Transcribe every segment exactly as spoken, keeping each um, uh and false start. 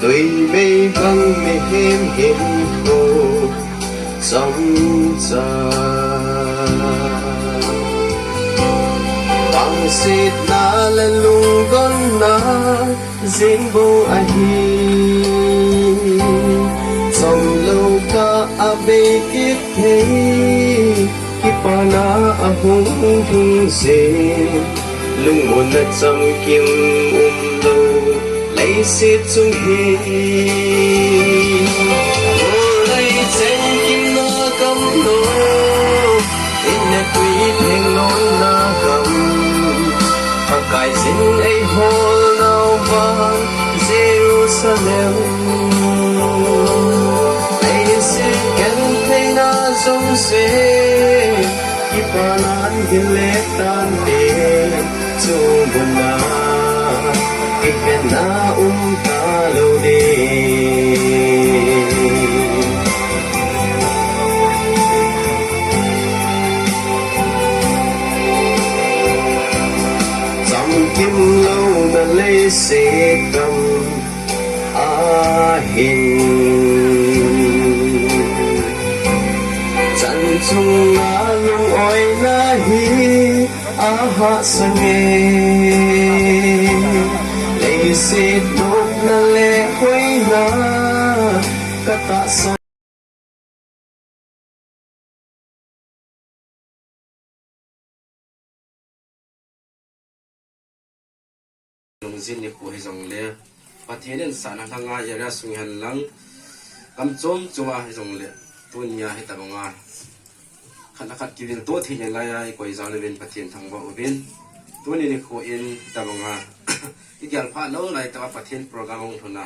Tuimei bang mihem hinkho chomcha, vangsetna le lungdonna jing bou ahi. Chomlou kah a bei kit thei, kipana ahung hung jing, lungmonna chamkim umlou leiset chung hi. Olai chengkimna gam lou, in le tui lhenglou na gam, Pakai jin eiholnau vang Jerusalem. Leiset gentheina jouse, kipana hin le tante, chu muna kikhenna um talou ding. Chamkim louna leiset gam ahin, chan chunga lungoina hi ahahsa nge. Leiset nopna le hoina katahsan. Lungjin nikho hijongle, Pathen in sahna lhanga area sung hen lang, gam chom choma hijongle, tunia hitabanga khat le khat kivilto thei nalaiya ikoi jal uvin Pathen thangvah uvin. Tuni nikho in hitabanga igel phah lou laitah a Pathen program hung lhun a,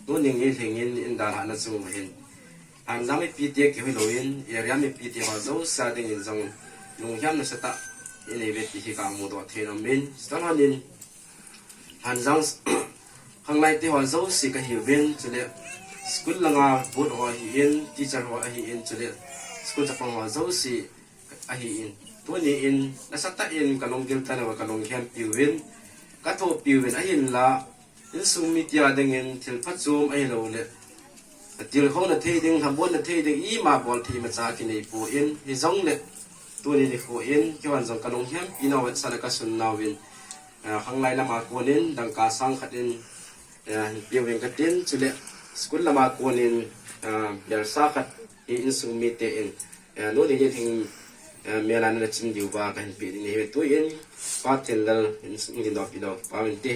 tuni ngeilhing in, in dalhahna chung uva hin Hanjang mipite kihoi louvin, area mipite ho jouse a dingin jong lunghemna nasatah inei uve ti hi kamudoh thei in aumin. Chuteng lhon in, Hanjang khanglai te ho jouse kahiuvin, chule school langa board ho ahin, teacher ho ahin, chule school chapang ho jouse ahin, tuni in nasatah in kalunggil tah in kalunghempi uvin, kathopi uvin, ahinla insung mite a dingin thil phachom ahilouleh, tilkhouna thei ding, lhabonna thei ding, ima bol thei imacha kinei poi, hijongle tuni nikho in keihon jong kalunghempi nau vetsahna kasun nauvin, ah, khanglai lama konin dangka sang khat in, ah, hinpeuving katin, chule school lama konin, ah, belsa khat hi insung mite in, ah, nuni ngeilhing, ah, mel a nana chim diuva kahinpeh ding ahi. Tuin Pa Thenlal in, in dingdoh pi lou, Pa Vinte.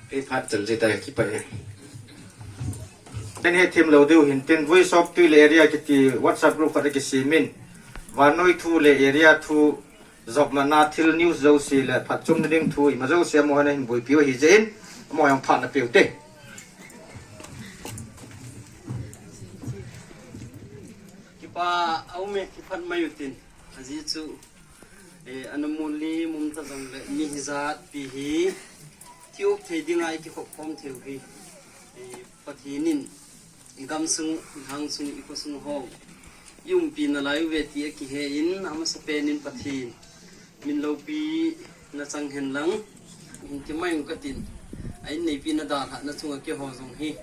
Ei phat chan jeh a kipah e. Ken hethem lou diu hin tin, Voice of Twi le Area kiti WhatsApp group khat akisemin, vannoi thu le area thu, jopmatna thil news jouse le phatchomna ding thu ima jouse amaho in ahin boipiu ahi jeh in, amaho in phatna peuvin te. Kipah a um e, kipah mai utin. Ajeh chu, eh, ana muli mum ta jongle mi hijat pi hi thiup thei dinga ikikhop khom theiu hi, eh, Pathen in igam sung, ilhang sung, ikho sung ho iumpi nalai uve ti akihe in, amasapen in Pathen min loupina chang hen lang, hin ti mai ung katin, a in neipina dalhahna chunga keiho jong hi,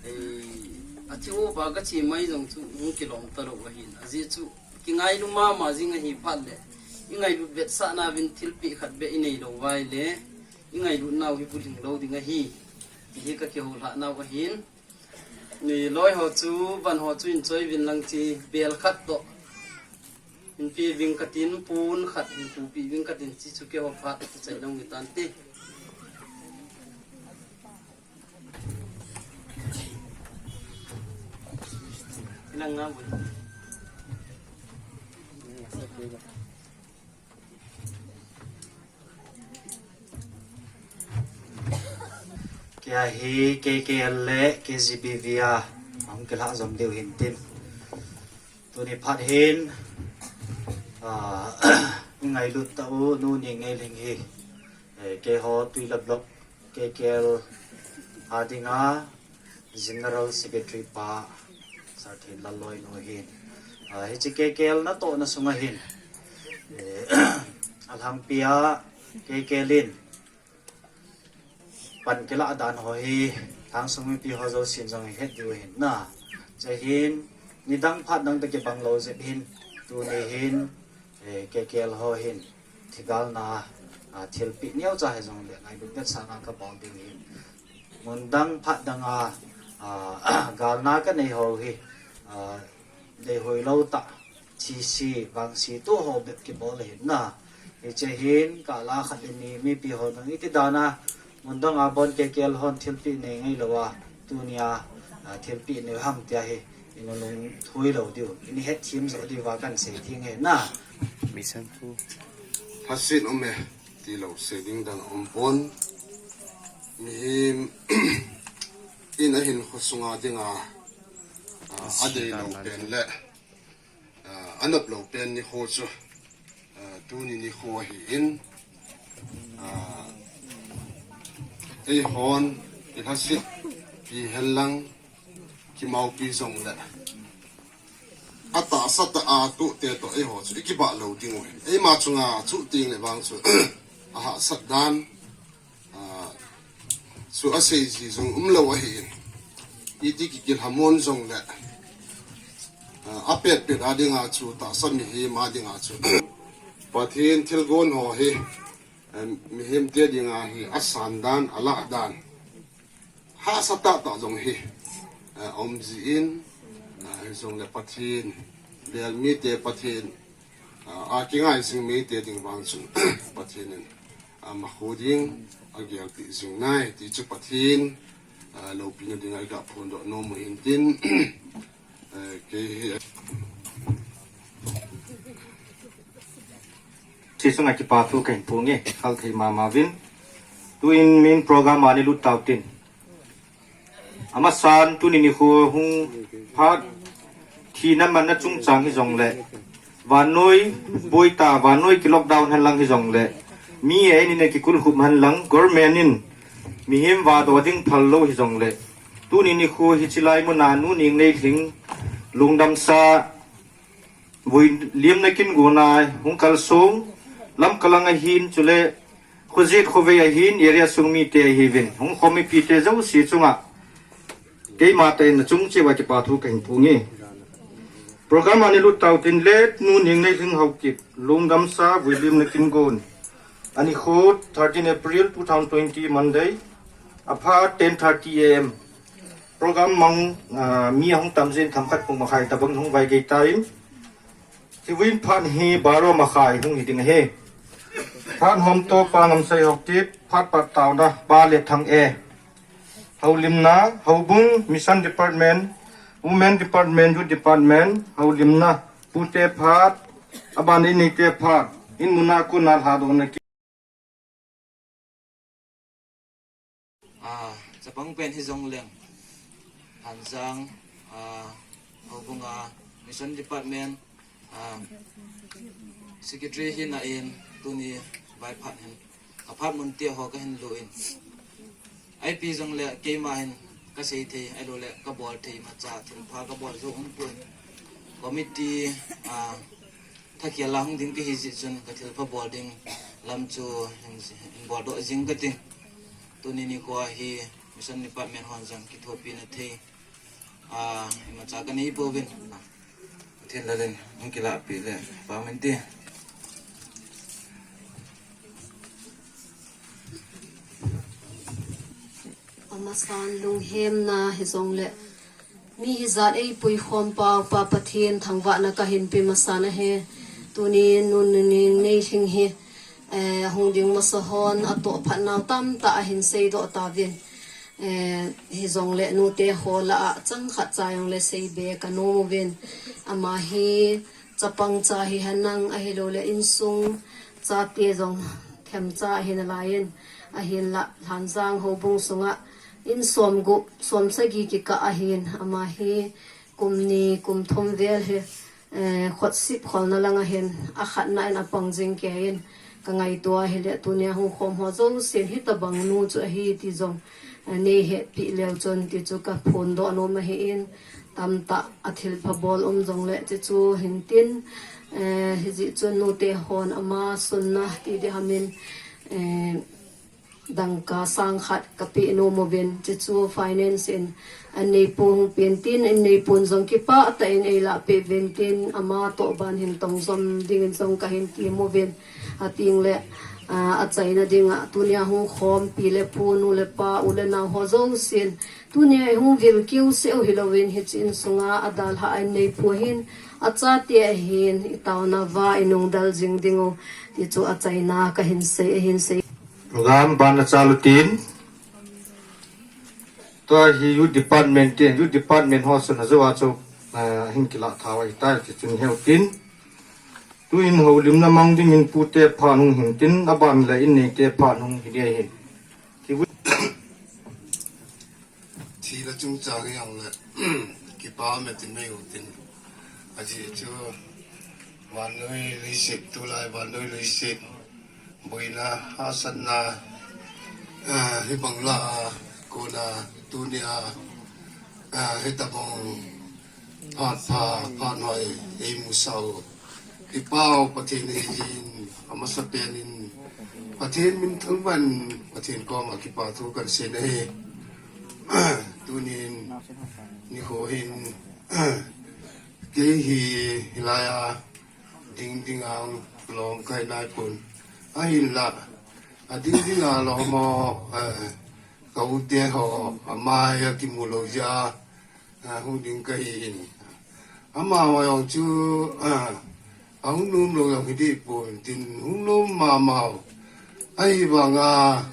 eh, athi uva kache mai jong chu hung kilom talou ahin. Ajeh chu, kingailu mama jing ahi phat le, ingailut vetsahna uvin thilpeh khat beh inei lou uva ahile, ingailut nau hi bulhing lou ding ahi, ti hi kakihou lhah nau ahin. Ni loi ho chu, van ho chu inchoi uvin lang, chi bel khat toh inpeuving katin, pon khat inpupi ving katin, chi chu keiho phat kichai lou nge tante. Ilang nga bul. Kei hi K K L le K G B V a hung kilhah jom diu hin tin. Tuni phat hin, ah, ngailut tah u, nuni ngeilhing hi, eh, keiho Twi le Block K K L a dinga General Secretary pa Sarthen Lalloi nu hin, ah, hiche K K L natohna sunga hin, eh, alhangpia K K L in pan kilah dan ho hi Thangsung mipi ho jousen jong hi het diu hin na. Hiche hin nidang phat dang toh kibang lou jep hin, tuni hin, eh, K K L ho hin thigalna, ah, thilpeh neocha hijongle ngailut vetsahna kabol diu hin. Mun dang phat dang a, ah, galna kanei ho hi, ah, deihoi lou tah, thisi, vangsi tu ho bep kibol ahin na. Hiche hin kala khat in mipi ho nang iti dan a, mun dang a bon K K L hon thilpeh nei ngai lou a, tunia, ah, thilpeh nei ham tia hi, ina lungthui lou diu, ini hetthem joh diuva kahin sei theng ahi na. Mission pu. Phasin um e, tilou sei ding dan um pon. Mihem in ahinkho sunga dinga, ah, adeilou pen le, ah, anop lou pen nikho chu, ah, tuni nikho ahin, ah, eihon ilhasetpi henlang, kimaupi jongle, atahsa tah a tohte toh eiho chu ikibah lou diu ahin. Eima chunga chu teng le vang chu ahahsat dan, ah, chu asei ji jong umlou ahin. Iti kikilhamon jongle, ah, apetpet a dinga chu tahsa mihem a dinga chu Pathen thilgon ho hi, eh, mihemte dinga hi asan dan, alah dan, hahsa tahtah jong hi, eh, aum jin, eh, hijongle Pathen, bel mite Pathen, ah, akingai jing mite ding vang chun Pathen in, ah, makho ding agelpeh jing nai ti chu Pathen, ah, loupina dinga iga phondoh nom u hintin, eh, kei hi Hiche chunga kipa thu kahin phong e, khalthei mama uvin. Tuin main program a ilut tautin. Amasan tuni nikho hung phat thina manna chungchang hijongle, vannoi boitah, vannoi ki lockdown henlang hijongle, mi eini ne kikulkhup henlang, government in mihem vahdoh ding phal lou hijongle, tuni nikho hiche lai muna Nu Neng Neilhing lungdamsa vuilimna kin gona hung kalsong, Lamka lang ahin chule khojet khovei ahin area sung mite ahiuvin, hung khom mipite jouse chunga keima tah in nachung cheh uva kipa thu kahin phong e. Program a ilut tautin, late Nu Neng Neilhing Haokip lungdamsa vuilimna kin gon. Anikho thirteen April two thousand twenty Monday, aphat ten thirty A M. Program mang, ah, mi ahung tam jin themkhat pung makhai tabang hung vaigei tan. Hiche phat hi baro makhai hung hi ding ahi. Phat homto pa Ngamsei Haokip, phat pat taona pa Lethang A. Houlimna, Houbung, Mission Department, Women Department, Youth Department, houlimna, pute phat, aban in neite phat, in muna kona lhadohna ki Ah, chapang pen hijongleng, Hanjang, ah, Houbung a Mission Department, ah, Secretary hina in tuni vaiphat hin, aphat mun tia ho kahin lhun. Ipi jongle keima hin kasei thei, ahilouleh kabol thei imacha thilpha kabol jou umpon. Committee, ah, thakhel a hung ding kahi jeh chun kathilpha bol ding lam chu hin, hin boldoh jing kating. Tuni nikho hi Mission Department hon jong kithopina thei, ah, imacha kanei pouvin. Pathen lal in hung kilahpeh le pha inte. Amasan lunghemna hijongle, mi hijat eipui khom pau Pa Pathen thangvahna kahin pe masat ahi. Tuni Nu Neng Neilhing hi, eh, hung ding masa hon atoh phat nau tamtah ahin seidoh tauvin. Eh, hijongle nute ho lah a chang khat cha jongle seibe kanom uvin. Ama hi chapang cha hihen lang ahilouleh insung chate jong themcha ahi nalaiyin, ahinlah Hanjang Houbung sunga in somgup, somsagi kikah ahin, ama hi kum ni, kum thum vel hi, eh, khotsip kholna lang ahin, akhatna in apang jing keiyin, kangaito ahile, tunia hung khom ho jousen hitabang nu chu ahi ti jong Nei hetpi leu chun ti chu ka phondoh nom ahin, tamtah a thilpha bol um jongle ti chu hintin, eh, hijeh chun nute hon ama sunna ti ding hamin, eh, dangka sang khat ka pe nom uvin, ti chu finance in an neipu hung pen tin, an neipun jong kipah tah in eilah peh uvin tin, ama toh ban hin tong jom dingin jong ka hin ti uvin. Ating le, ah, achaina dinga tunia hung khompi le pu, nu le pa, u le nao ho jousen, tunia i hung vil kiu seh u hilouvin hiche insunga adalhah a in neipu hin, achate ahin, i taona uva i nungdal jing diu, ti chu achaina ka hin sei, ahin sei. Program ban a chalu tin. Tua hi youth department tin, youth department ho sunna jou a chu, ah, hin kilah thau ahitai, ti chun heu tin. Tuin houlimna mang dingin pute phat hung hin tin, aban le in neite phat hung hi ding ahin. Kivu-, thina chungchang hi ang le, kipa me tin mei u tin. Ajeh chu, vannoi leiset, tulai vannoi leiset. Boina, hahsatna, ah, hi bang lah a, kona, tunia, ah, hi tabang, phat pha, phat noi, ei mu sau. Kipau Pathen hi jin, amasapen in, Pathen min thangvah in, Pathen koma kipa thu kan seina ahi. Tunin, nikho hin, kei hi, hilai a, ding ding a lom kai nai pon. Ahinla, a ding ding a lom ho, eh, ka u te ho, amai a kimu lou jeh a, eh, hung ding ka hi in. Ama ho jong chu, eh, a hung nom lou jong hi deh pon, tin hung nom mama u. Ahivanga,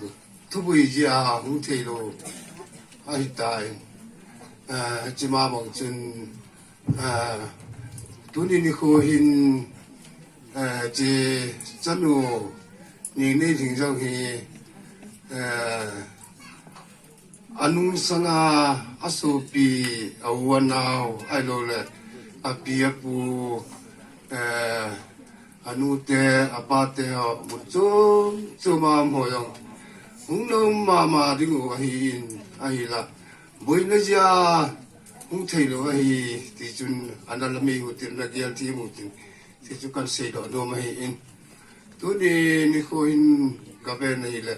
thubui jeh a hung thei lou. Ahitai. Eh, chima bang chun, Ah, tuni nikho hin, ah, che chanu Neinei Lhing jong hi, ah, anung sanga asopi, a u anao, ahilou le, api apu, ah, anute, apate ho, mun chom chom a um ho jong hung nom mama ding u ahin, ahinla. Boina jeh a hung thei lou ahi, ti chun ana la mei u tin, ana gel thim u tin, ti chu kan seidoh nom ahi in. Tuni nikho hin ka ven ahile,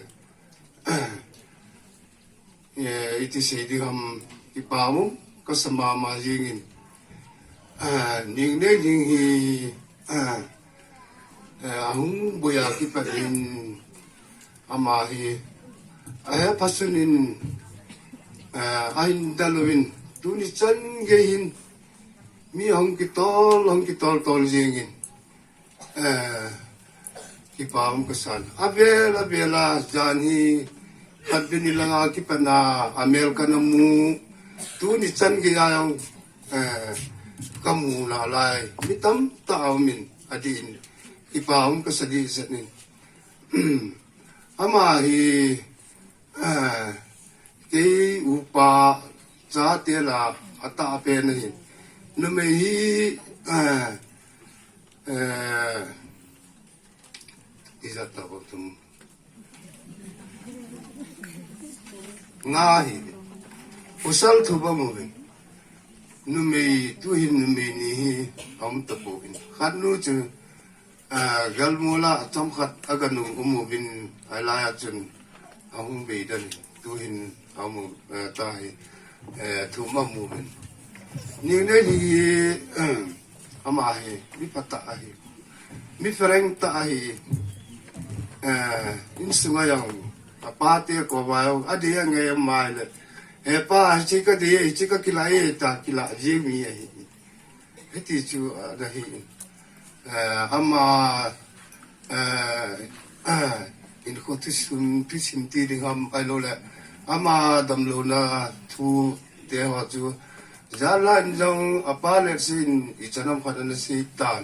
eh, iti sei ding ham, kipa um ka sa mama jing in. Ah, Neinei Lhing hi, ah, eh, ahung boi a kipat in ama hi, ahe phasun in, eh, ahin dal uvin, tuni chan gei hin, mi ahung kitol, ahung kitol tol jing in, eh, kipa um ka san. Avel, avel a, jan hi, khatvei ni lang a kipat na, amel kana mu, tuni chan gei a jong, eh, ka mu nalai, mi tamtah a um in, adih in, kipa um ka sa dih set in. Ama hi, eh, kei upa chate lah a atah pen ahi. Numei hi, eh, eh, ijat tah bou tum. Nga hi. Pasal thum aum uvin. Numei, tu hin numei ni hi aum tapouvin. Khat nu chu, ah, galmol a chomkhat aga nung um uvin, ahilai a chun ahung bei den in. Tu hin aum, eh, tahi, eh, thum aum uvin. Neinei Lhing hi, ama hi, mi phatah ahi. Mi phereng tah ahi. Eh, insunga jong, apate koma jong, adei angai mai le. He pa, hiche kadei, hiche kakilah e, tia kilah jing mi ahi. Hiti chu, ah, ana hi. Eh, ama, eh, eh, hinkho thusim, thusim ti ding ham, ahilou le. Ama damlouna thu te ho chu. Jan lah in jong apa le sin, ichan ham khat ana sei tan.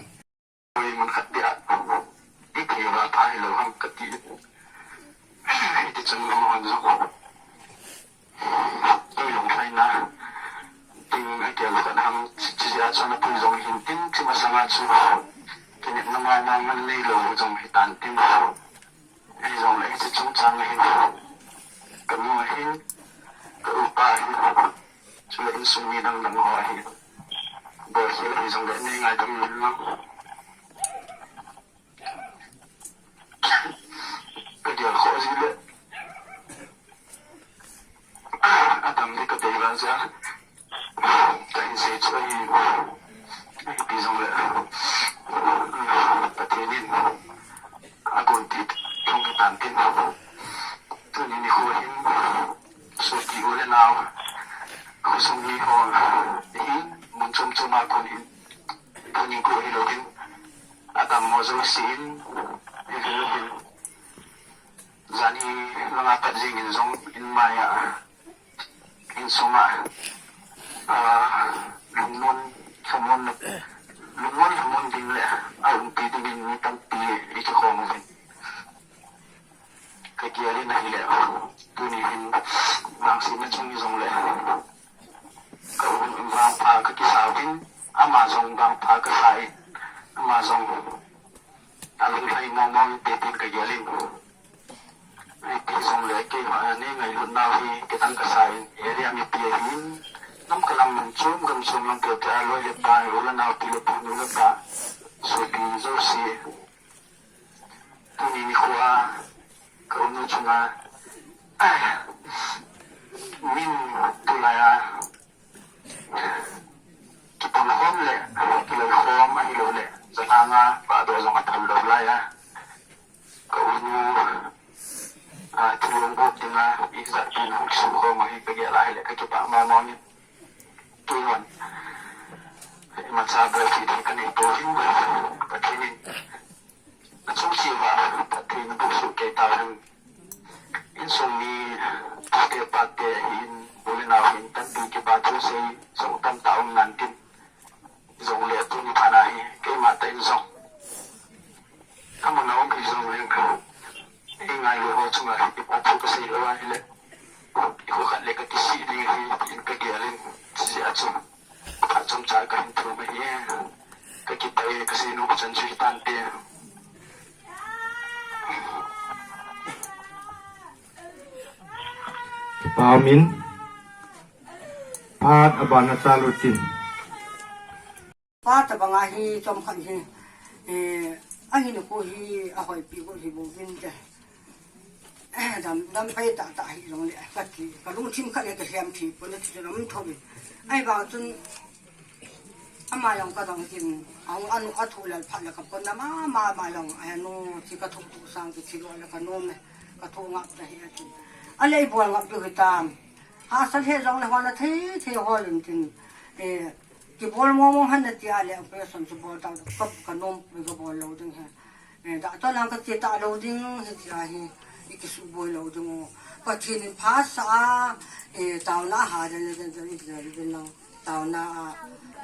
Mun khat dia, ithei uva pha hilou ham kati. Hiti chun lung hon jong. Tui lung thaina. Ting a kel khat ham, chi, chi a chun a tui jong hin tin, chi masanga chu. Kinepna mama man neilou jong hitan tin. Hijongle hiche chungchang a hin. Kanu a hin. pa hi, chule insung mi dang dang ho hi, bol khel ahi jongle nei ngaidam in lang. Ka gel khoh ji le, a dam le ka dei la ja, ka hin sei chu ahi, ahi pi jongle, Pathen in a gon ti thong hi tan tin. Tuni nikho hin, sopi u le nau, khosung mi ho, hi mun chom chom a kon hin, tuni ko hi lo hin, a dam mo jouse in, hi lo hin. Jan hi langa pat jing in jong in mai a, insung a, a, lungmon, lhamon, lungmon lhamon ding le a umpi ding in mi tampi i kikhom uvin. Ka gel in ahile, tuni hin vangsetna chung hi jongle, ka u vangpha ka kisa uvin, ama jong vangpha ka sa in, ama jong a lunglhai mong mong in te tin ka gel in. Ipi jongle keiho, a, nei ngailut nau hi kidang ka sa in, area mipi ahin, nam ka lam mun chom gam chom lam pia pia, loi le pai, u le nau, pi le pu, nu le pa, sopi jouse. Tuni nikho a ka umna chunga, min tulai a kipun khom le kiloi khom ahilou le, jalhang a pahdoh jong athal lou lai a, ka unu, a, thilong bop dinga ijat pi na hung kisu khom ahi ka gel a ahile ka kipah mama in. Keihon imacha bol kit hi ka nei pouvin, Pathen in achung cheh uva phatthei naboh soh kei tahen. Insung mi, pute pate hin, u le nau hin, tampi kipa thu sei jong tamtah um nan tin. Jongle tuni phat a hi, keima tah in jong, amun a um hi jongleng, ei ngailu ho chunga hi kipa thu ka sei lou ahile, i kho khat le ka kisih ding ahi, tin ka gel in, hijeh a chu phat chomcha ka hin thum ahi. Ka kipah e, ka seinom chan chu hitante. Kipa umin, phat aban a chal utin. Pa tabang a hi chomkhat hi, eh, ahin ko hi ahoipi ko hi bouvinte. Dam, dam pai tah tah hi jongle, kati, ka lungthim khat le ka lhem thi pon, ti chu lam tho in. Ahivang chun, ama jong ka dong tin, a, anu, a thu lal phat le ka pon na mama, ma jong, ai anu, ti ka thu tu sang, ti thi lo le ka nom e, ka thu ngap ta hi a ti. A le bol ngap diu hitam. Hahsat he jongle hon a thei, thei hol in tin. Eh, kibol mong mong hen nati a le operation chu bol ta, ka, ka nom, ka bol lou ding he. Eh, doctor lang ka che talou ding, hitia hi, i kisuboi lou ding u. Pathen in phasah a, eh, taona a ha den den den i den den lang. Taona a,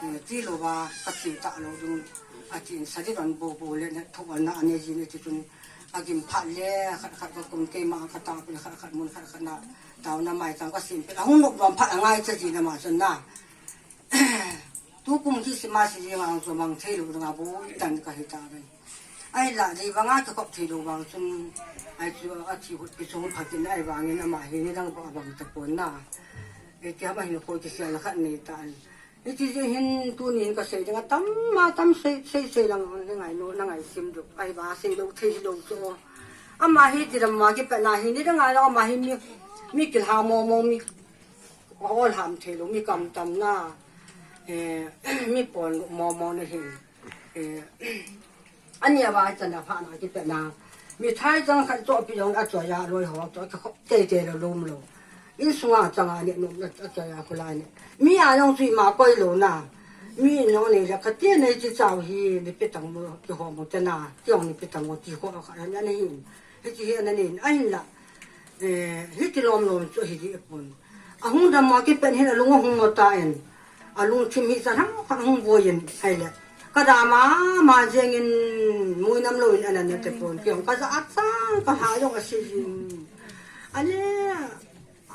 eh, tilou va, ka che talou ding. Atin, sadi ban bo bo le, ne, thoh na, ane ji ne, ti tun. Agim phat le, khat khat ka kum keima, ka tang pin, khat khat mun, khat khat na. Taona mai tang ka sim pin. Ahung nok dom phat angai che ji na ma chun na. Tukum Christmas hi jeng ang chu mang thei lou ding a bu tan ka hi ta ve. Ahinla, dei banga kikhop thei lou vang chun, ai chu a thi hut pi chung phatin ahivangin ama hi nidang bang a bang tapon na. Ei ti ama hin khoi kisel khat nei tan. Hiti jeh hin tunin ka sei ding a tam a tam sei, sei, sei lang hon le ngai no, na ngai sim diu. Ahivang sei lou thei lou chu. Ama hi ti dam ma kipatna hi nidang a lang ama hi mi, mi kilha mo mo mi Hol ham thei lou, mi kam tam na, eh, mi pon mo mo na hin, eh, ani a vai chan a pha na kipatna. Mi thai chang khat cho pi jong a cho ya loi ho cho ka khop tei tei lou lum lou. Insunga chang a ni nom na a cho ya khulai ni. Mi a jong chui ma koi lou na. Mi no nei la ka ti nei chi chau hi ni pi tang mo ki ho mo te na. Ki ong ni pi tang mo ti ho kha na ni hin. Hiti hi ana nei ahin la. Eh, hiti lom lom chu hi di pon. Ahung dam ma kipen hin alung ahung mo ta en. Alungthim hi sa thang khat hung boi in hai le. Ka dam a ma jeng in mui nam lou in ana ne te pon kiong ka ja a chang ka ha jong a si jin. Ani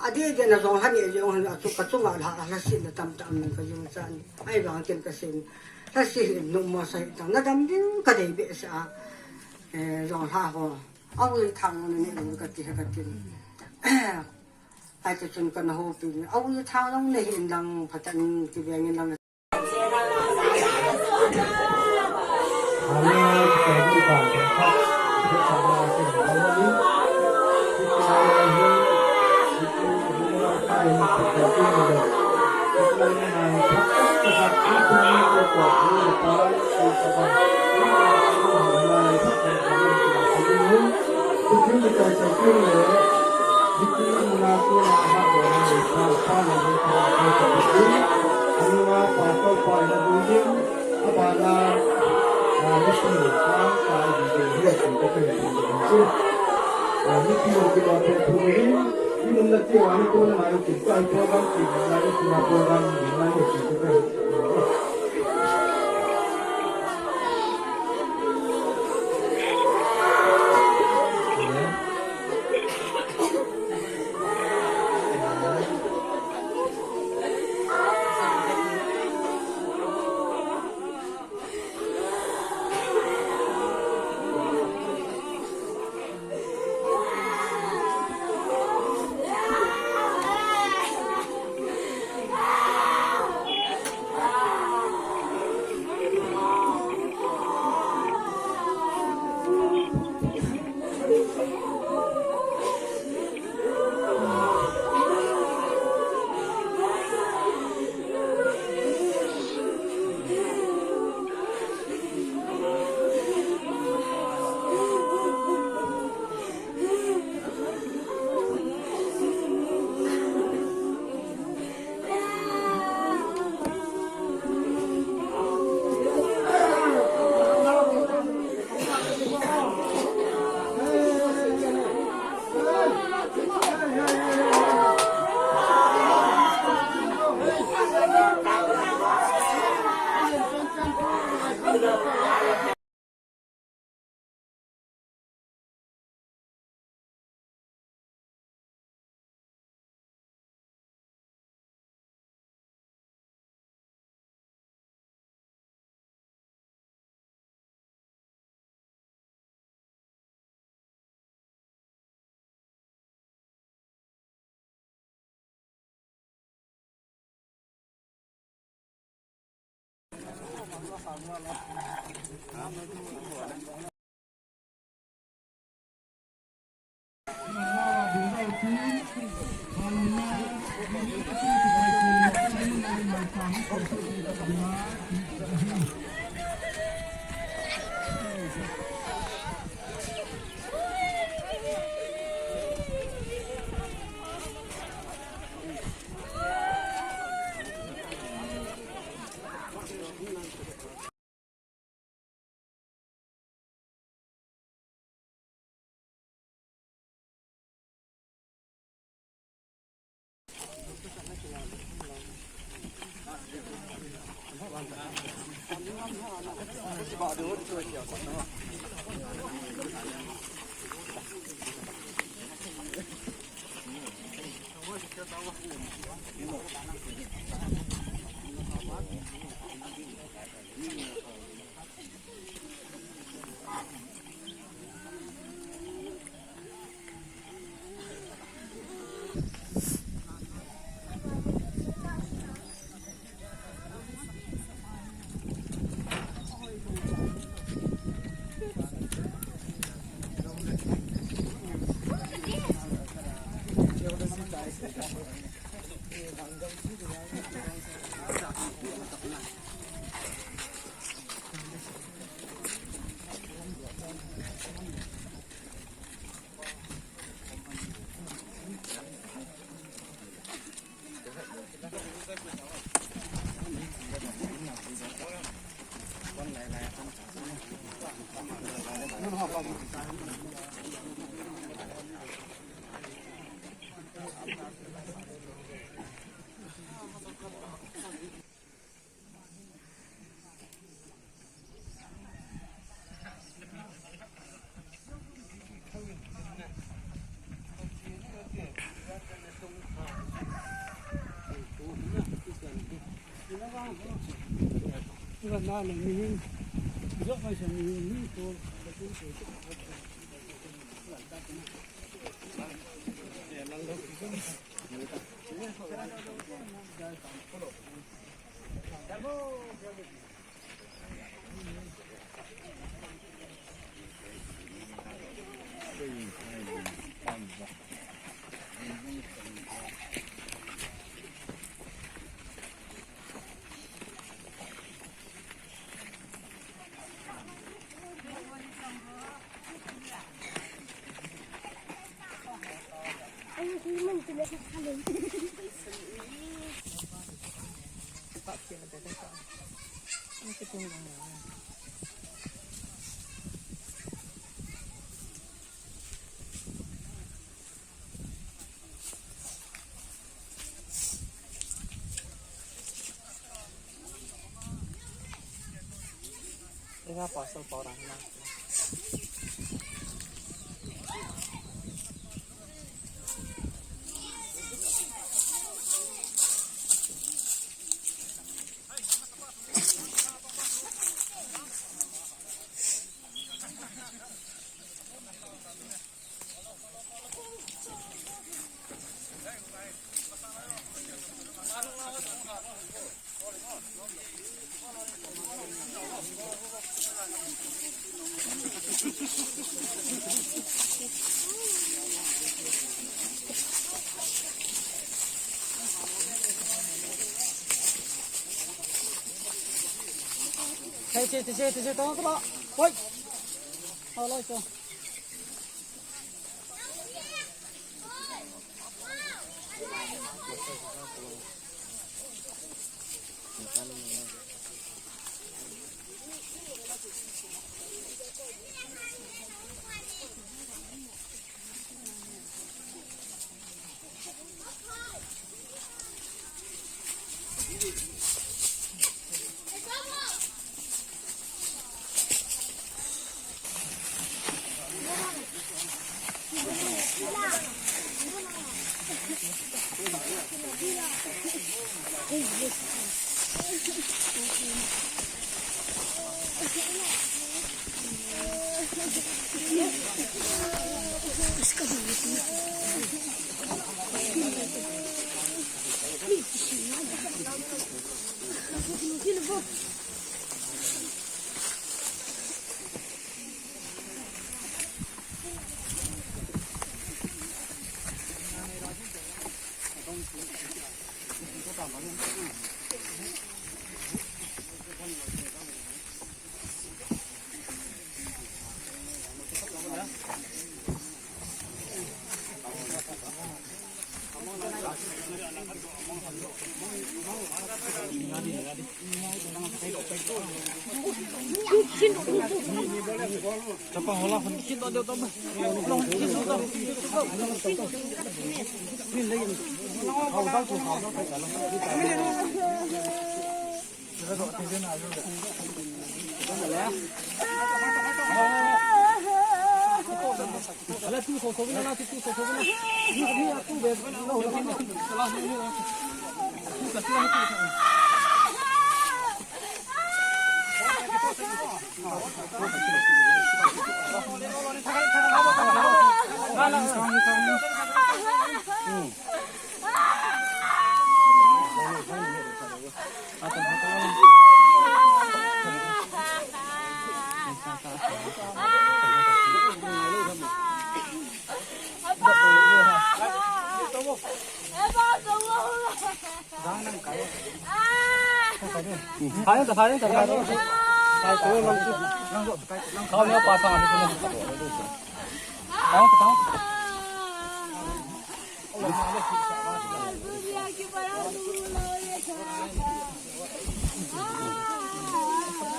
a di di na jong ha ni jong ha chu ka chunga la la si na tam tam ka jung chan. Ai bang ken ka sin. La si hin nu mo sai tang na dam ding ka dei be sa. Eh, jong ha ho. Awi thang na ne ka ti ha ka tin. Ahi, tichun kana houpi in, au, i thang long nei in lang, phatah in kiveng in lang. Ega pasal pa orang na. Hey, che, che, che, che, che, tong, tong. Oi. Hello, cho.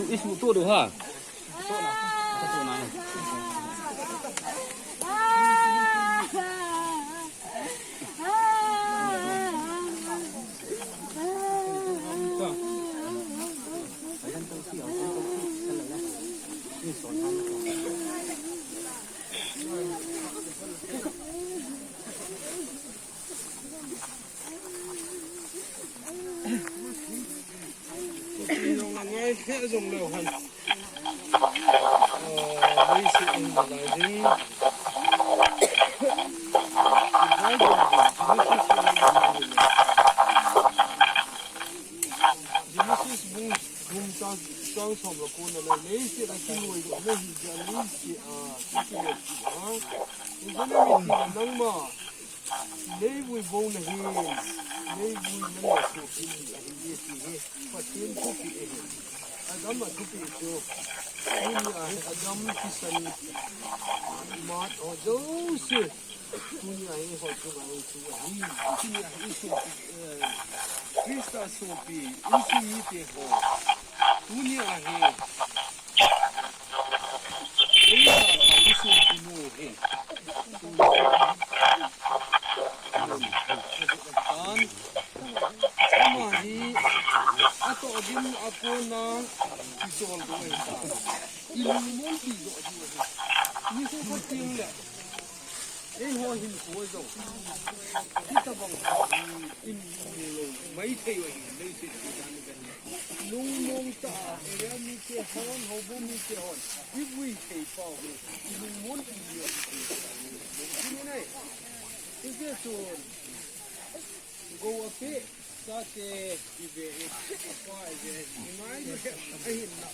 Isuh tu ha. Genesis bung thum chang, chang som le ko na le, leiset a kinuidoh na hi jeh a leiset a kinuidoh a. Hijeh a mitin nangma leivui bou nahin, leivui nang le sopi ahi e ti hi Pathen thupeh ahi. Adam a thupeh chu, tunia hi Adam thisan mat ho jouse, tunia hi ho chu ngai chu ahi. Tunia hi sopi, eh, Christa sopi, insung mite ho. Tunia hi Christa insung minu hi. Tunia hi. Ama hi atoh gimna a kona kicholdo ahitai. Ilungmon kijoh diu ahi. Nikho khat teng le eiho hinkho jong hitabang in lou maithei u ahi. Leiset a dan le lungmong tah a area mite hon, houbung mite hon ivui thei pau hi ilungmon kijoh diu ahi. Hijeh chun Gou a peh, chate, ive, ipa, ive, ingai le, ahinla.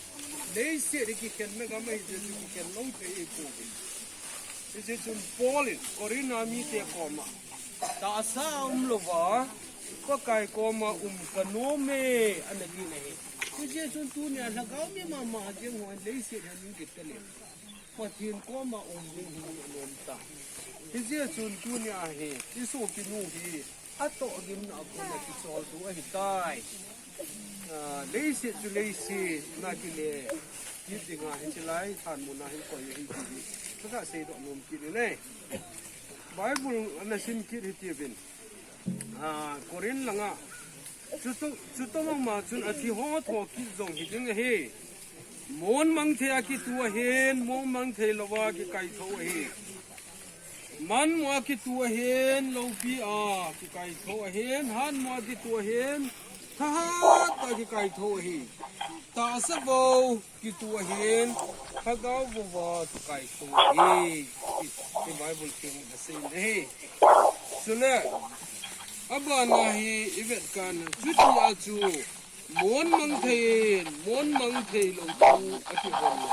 Leiset hi kikhenna gam ahi jeh chun kikhen lou thei ipoi. Hijeh chun Paul in Corinth a mite koma, tahsa a um louva, Pakai koma um kanom e, ana tin ahi. Hijeh chun tunia lhagao mi mama jeng hon leiset hi aning kit tale. Pathen koma um ding hi anom tai. Hijeh chun tunia hi, i sopinu hi, atoh gimna a kona kicholdo ahitai. Ah, leiset chu leiset, na kile, kit dinga hiche lai, thanmun a hin koi ahi ti hi. Ka seidoh nom kit in e. Bible ana sim kit hitiuvin. Ah, Corinth langa. Chuto, chuto mama chun athi ho thokit jong hiding ahi. Mon mang thei a kitu ahin, mon mang thei louva kikaithou ahi. Manmo a kitu ahin, loupi a kikaithou ahin, hanmo a kitu ahin, thahat a kikaithou ahi. Tahsa vou kitu ahin, lhagao vouva kikaithou ahi. Ti, ti Bible chun asei in ahi. Chule, abana hi ivet kit na, chuti a chu, mon mang thei in, mon mang thei lou chu akivon le,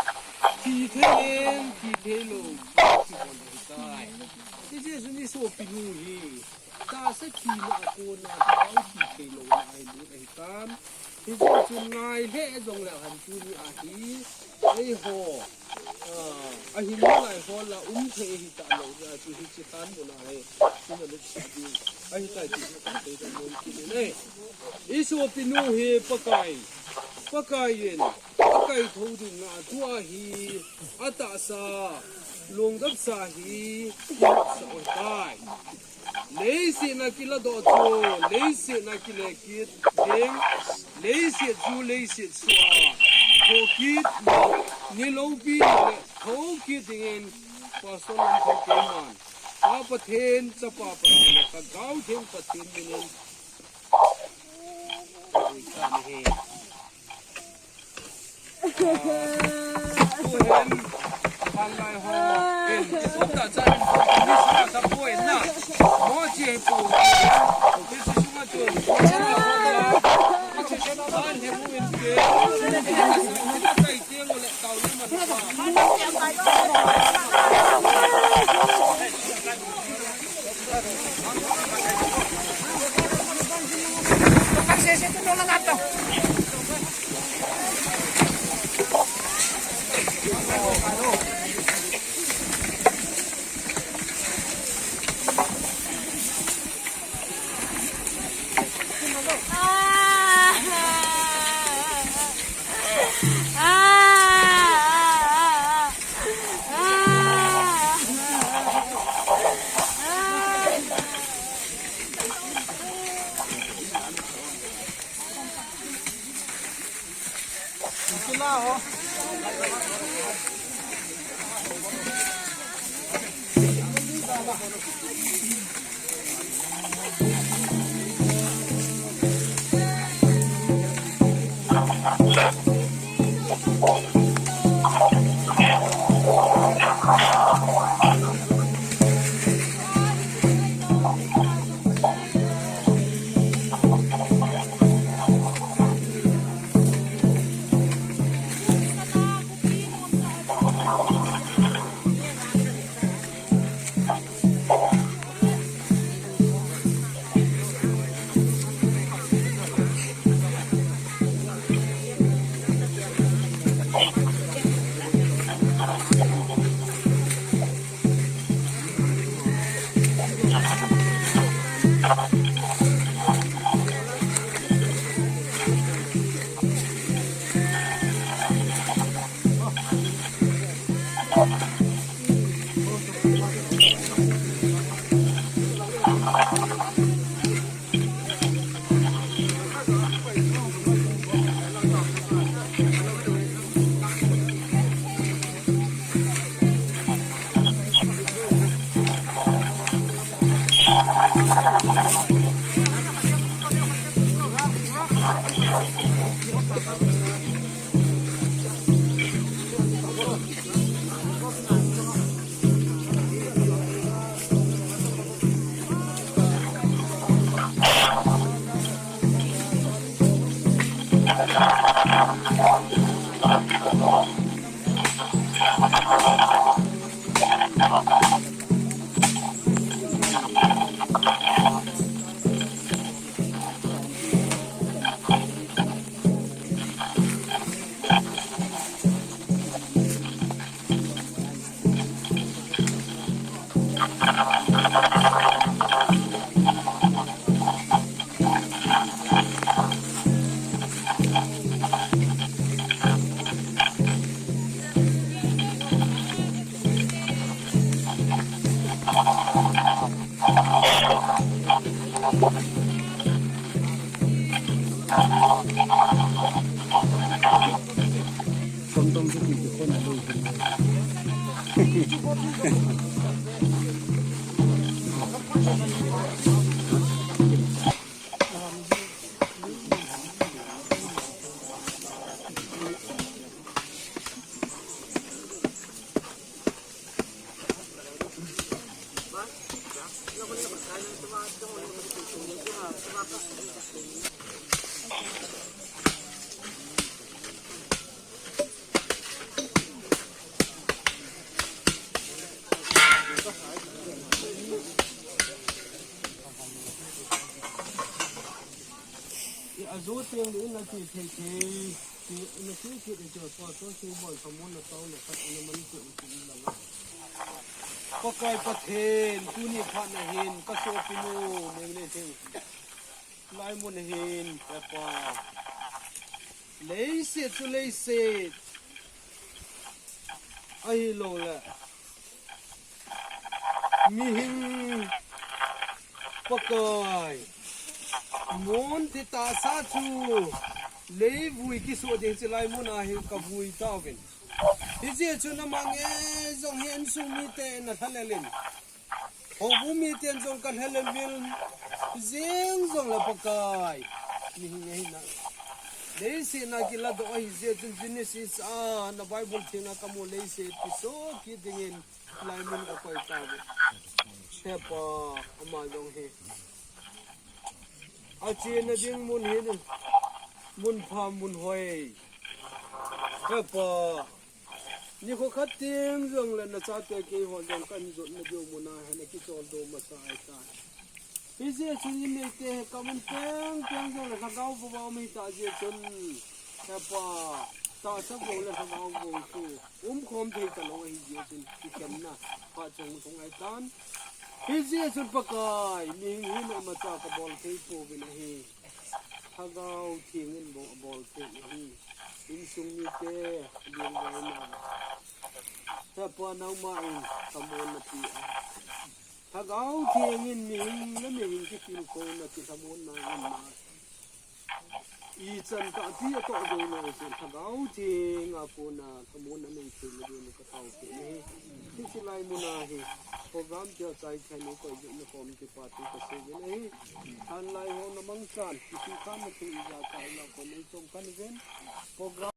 thi thei in, thi thei lou chu akivon ahitai. Hijeh chun i sopinu hi, tahsa thina a kona, lhagao thi thei louna a ilut ahitan. Hijeh chun ngai lheh jongle han tunia hi, eiho, ah, ahin nalai ho la um thei ahitah lou jeh a chu hiche thanmun a hi, ina lupsah diu ahitai ti hi kaseidoh nom kit in e. I sopinu hi Pakai, Pakai in, akaithou dinga tua hi, atahsa, lungdamsa hi, ilupsah u ahitai. Leiset a kiladoh chu, leiset a kile kit ding, leiset chu leiset soh a, thokit, ni loupi le thokit dingin, Pastor Lamthang keiman, Pa Pathen, Chapa Pathen le Lhagao Theng Pathen minin, ka dei kha ahi. Tuhin, khanglai ho, in, isum ta cha in, ni sa sa poi na. Mo chi po. Ti si sunga tu. Mo chi la ho la. Mo chi sa na dan he mu in ke. Kai tiang le tau ni man pa. Ajo teng le na ti thei thei. Ti na ti ti de jo pa so si bon pa mon na tau na khat na man ti ti la. Pakai Pathen, tuni phat na hin ka sopinu nei nei thei. Laimun hin, He Pa. Leiset chu leiset. Ahilou le. Mihing Pakai. Mun thita sa chu. Leivui kisu ding chu laimun a hin ka vui tauvin. Hijeh chun ama nge jong hi insung mite na lhalel in. Houbung miten jong ka lhalel vil. Jeng jong le Pakai. Mihing ahi na. Leiset na kiladoh ahi jeh chun Genesis a na Bible theng a ka mu leiset kiso kit dingin laimun ka koi tauve. He Pa, ama jong hi. Achena ding mun hin. Mun pha mun hoi. He Pa. Nikho khat teng jong le na chate keiho jong kan jot na diu mun a hin na kichol do masa ahi tai. Hijeh chun in neite hi ka mun teng teng jong le lhagao vava um ahi ta jeh chun. He Pa, tahsa vou le lhagao vou chu um khom thei talou ahi jeh chun kikhenna phat chang thung ahi tan. Hijeh chun Pakai, mihing hina imacha ka bol thei pouvin ahi. Lhagao Theng in bou abol thei ahi. Insung mite, ding vai na. He Pa, nangma in thamon na pi a. Lhagao Theng in mihing le mihing kitilkhouna, kithamon na in na. Ichan tah ti atoh ding na in Lhagao Theng a kona thamon na nei thei na ding ka tao thei na hi. Hiche laimun a hi program tia chai chai ni koi jeh na kom ti pa ti ka sei na hi. Thanlai ho na mangchan, kiti khan na thu ijakai la ko nei chom khan ven. Program